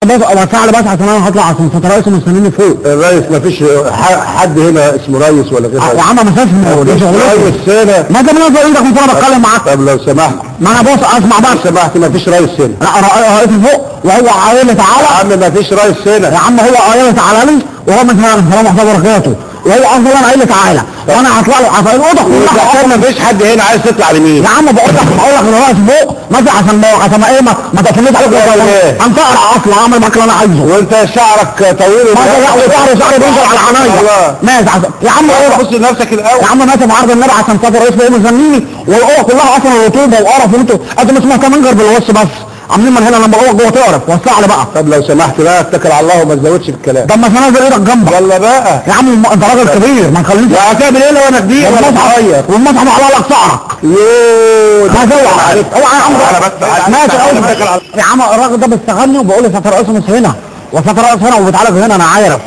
بس وسع لي بس عشان انا هطلع، عشان انت رئيس مستنيني فوق. الرئيس مفيش حد هنا اسمه رئيس ولا غير. يا عم ما اسمه رئيس هنا. ما انت منزل ايدك وانت انا بتكلم معاك. طب لو سمحت، ما انا بص اسمع بقى. لو سمحت مفيش رئيس هنا. لا رئيس فوق وهو قايل لي تعالى. يا عم مفيش رئيس هنا. يا عم هو قايل لي تعالى لي، وهو من هنا السلام ورحمة الله وبركاته، وهو اصلا قايل لي تعالى، وانا هطلع له عشان الاوضة كلها. مفيش حد هنا عايز تطلع لمين؟ يا عم بقول لك الرئيس فوق ماشي، عشان ما ايه ما تقفلنيش عليك. انت اقرع اصلا، اعمل معاك اللي انا عايزه. وانت شعرك طويل. لا وشعري بينزل على عينيا. ماشي يا عم بص لنفسك الاول يا عم. ماشي في عرض النبي عشان خاطر الرئيس فوق مستنيني، والاوضه كلها اصلا رطوبة وقرف، وانتوا انتوا مش مهتمين غير بالوش بس، عاملين من هنا لما اقول جوه تعرف. وسع لي بقى. طب لو سمحت بقى اتكل على الله وما تزودش في الكلام. طب ما تنزل ايدك جنبك. يلا بقى يا عم، انت راجل كبير ما نخليش. هتعمل ايه لو انا كبير ولا صغير؟ والمصحف على لك شعرك. يوه ما اوعى اوعى يا عم. ماشي يا عم. الراجل ده بيستغلني وبيقول لي ساتر رئيس مش هنا، وساتر رئيس هنا وبيتعالج هنا. انا عارف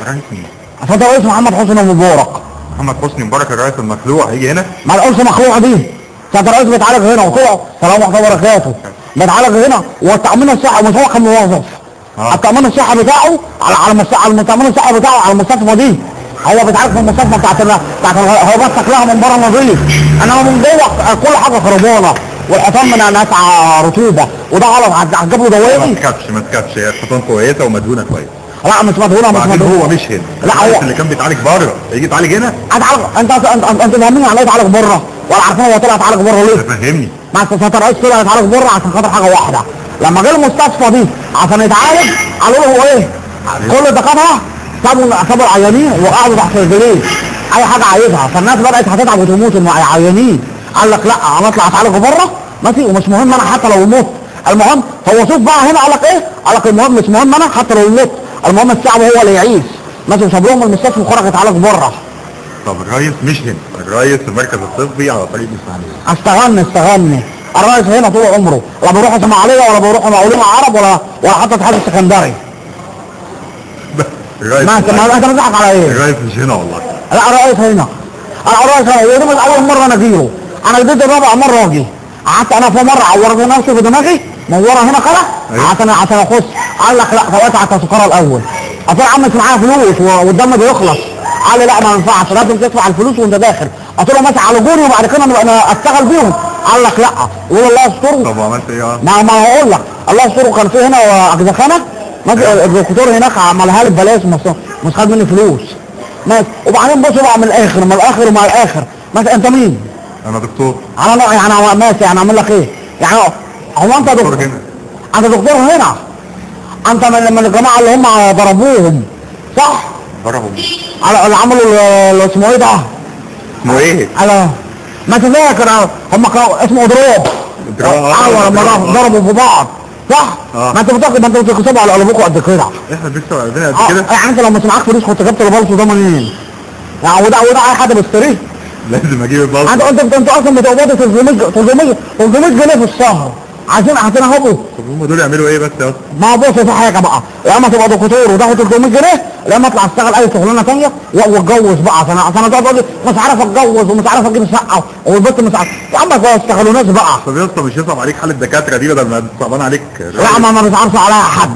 ساتر رئيس محمد حسني مبارك. محمد حسني مبارك الرئيس المخلوع هيجي هنا؟ ما القرص مخلوع دي. ساتر رئيس بيتعالج هنا وطلع سلام ورحمة الله وبركاته، بيتعالج هنا. والتأمين الصحي مش هو كان موظف. التأمين الصحي بتاعه على التأمين الصحي بتاعه على المستشفى دي. هو بيتعالج في المستشفى بتاعت هو بس شكلها من بره نظيف، انما من جوه كل حاجة خربانة، والحيطان من ناسعه رطوبة، وده غلط. هتجيب له دواء. ما تخافش ما تخافش، هي الحيطان كويسة ومدهونه كويس. لا مش مدهونه، مش مدهونه. هو مش هنا. لا هو اللي كان بيتعالج بره يجي يتعالج هنا. اتعالج انت انت فاهمين على ايه اتعالج بره؟ ولا عارفين هو طلع اتعالج بره ليه؟ فهمني. ما ساتر رئيس طلع يتعالج بره عشان خاطر حاجة واحدة، لما جه المستشفى دي عشان يتعالج قالوا له هو ايه؟ كل الدكاترة سابوا العيانين وقعدوا تحت رجليه اي حاجة عايزها، فالناس بدات هتتعب وتموت العيانين. قال لك لا انا اطلع اتعالج بره ماشي، ومش مهم انا حتى لو مت. المهم هو شوف بقى هنا قال لك ايه؟ قال لك المهم مش مهم انا حتى لو مت، المهم الشعب هو اللي يعيش ماشي. وساب لهم المستشفى وخرج يتعالج بره. طب الرئيس مش هنا، الرئيس في المركز الطبي على طريق الاسماعيلية. استغني الرئيس هنا طول عمره، لا بيروح اسماعيليه ولا بيروح مقاولين عرب ولا حتى اتحاد السكندري. الرئيس ما انت بتضحك على ايه؟ الرئيس مش هنا والله. لا الرئيس هنا، الرئيس هنا، ودي مش اول مرة انا اجيله، انا جيت رابع مرة اجي. قعدت انا في مرة عورت نفسي في دماغي من ورا هنا كده عشان اخش. قال لك لا فوقت على السكاره الاول. قلت له يا عم مش معايا فلوس والدم بيخلص. قال لي لا ما ينفعش، لازم تدفع الفلوس وانت داخل. قلت له ماشي على جوني وبعد كده انا اشتغل بيهم. قال لك لا، يقول الله يستره. طب وعملت ايه؟ ما هقول لك الله يستره. كان في هنا اجزخانه ماشي، الدكتور هناك عملها لي ببلاش، مش خد مني فلوس ماشي. وبعدين بصوا بقى من الاخر من الاخر ومع الاخر ماشي. انت مين؟ انا دكتور. انا يعني ماشي، يعني اعمل لك ايه؟ يعني هو انت دكتور هنا؟ انت دكتور هنا؟ انت من الجماعة اللي هم ضربوهم صح؟ ضربوا على اللي عملوا اسمه ايه ده؟ اسمه ايه؟ على ما تذاكر هم كانوا اسمه اضراب. ايوه لما ضربوا في بعض صح؟ ما انت بتاخد، ما انتوا بتكسبوا على قلوبكم قد كده. احنا بنكسب على قلوبنا قد كده؟ يعني انت لو مش معاك فلوس كنت جبت البلطو ده منين؟ يعني وده اي حد بيشتريه؟ لازم اجيب البلطو. انت اصلا بتقبضوا 300 جنيه في الشهر، عايزين اهبوا. طب هم دول يعملوا ايه بس يا اسطى؟ ما بص في حاجة بقى، يا اما تبقى دكتور وتاخد 300 جنيه، يا اما اطلع اشتغل اي شغلانة ثانية واتجوز بقى. عشان انا تقعد تقول لي مش عارف اتجوز ومش عارف اجيب شقه والبنت مش عارف. يا عم ما اشتغلوناش بقى. طب يا اسطى مش يصعب عليك حال الدكاترة دي بدل ما صعبان عليك؟ لا ما بيصعبش عليا حد.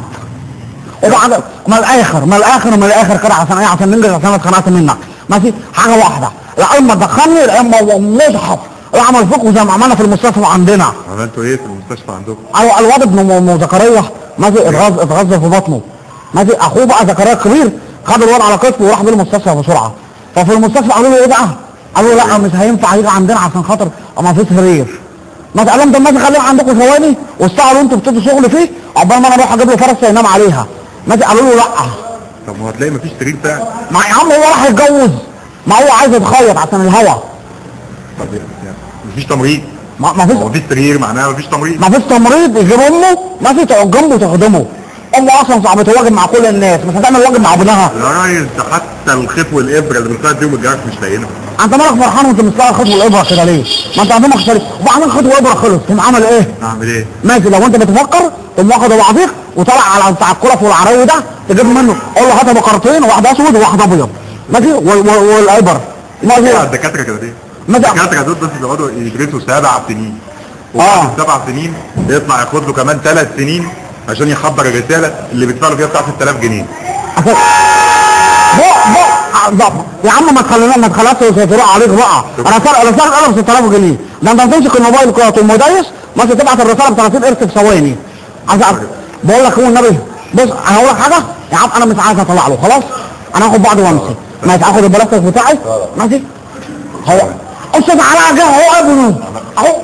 وبعد ما الاخر ما الاخر ما الاخر كده عشان ايه؟ عشان ننجز، عشان انا اتخنقت منك ماشي. حاجة واحدة، لا اما تدخلني لا اما مصحف اعمل فيكم زي ما عملنا في المستشفى عندنا. عملتوا ايه في المستشفى عندكم؟ ايوه الواد ابن زكريا ماشي اتغذى في بطنه ماشي. اخوه بقى زكريا الكبير خد الواد على كتفه وراح بيه المستشفى بسرعة. ففي المستشفى قالوا له ايه بقى؟ قالوا له لا مش هينفع يجي عندنا عشان خاطر ما فيش سرير. ما قال لهم طب ماشي خليه عندكم ثواني والساعة اللي انتوا بتدوا شغل فيه عقبال ما انا اروح اجيب له فرس ينام عليها. ماشي قالوا له لا. طب ما هتلاقي مفيش سرير فعلا. ما يا عم هو راح يتجوز، ما هو عايز يتخيط عشان الهوا. طب يعني مفيش تمريض؟ ما فيش. مفيش سرير معناها مفيش تمريض. مفيش تمريض يجيب امه ماشي تقعد جنبه وتخدمه. امه اصلا صعبة تواجب مع كل الناس، مش هتعمل واجب مع ابنها. يا ريس ده حتى الخيط والابره اللي بنخيط بيهم الجرح مش لاقيينهم. انت مالك فرحان وانت مش لاقي الخيط والابره كده ليه؟ ما انت عندك شريك وبعدين خيط وابره خلص، تقوم عامل ايه؟ اعمل ايه؟ ماشي لو انت بتفكر تقوم واخد بعضيك وطلع على بتاع الكرف والعراوي ده تجيب منه، قول له هات بقرتين واحد اسود وواحد ابيض ماشي والابر. ماشي الدكاترة كده ليه؟ الدكاترة دول بس بيقعدوا يدرسوا 7 سنين. وبعد 7 سنين يطلع ياخد له كمان 3 سنين عشان يحضر الرسالة اللي بيدفع له فيها بتاع 6000 جنيه. بق يا عم ما تخلينا ما تخلصش تروح عليك بقى. الرسالة ب 6000 جنيه، ده انت هتمسك الموبايل كده تقوم دايس مثلا تبعت الرسالة ب 30 قرش في ثواني. عايز بقول لك هو النبي، بص انا هقول لك حاجة يا عم، انا مش عايز اطلع له خلاص، انا هاخد بعض وامشي. ماشي، هاخد البلاستيك بتاعي ماشي. هو استاذ علاء جه اهو، ابنه اهو.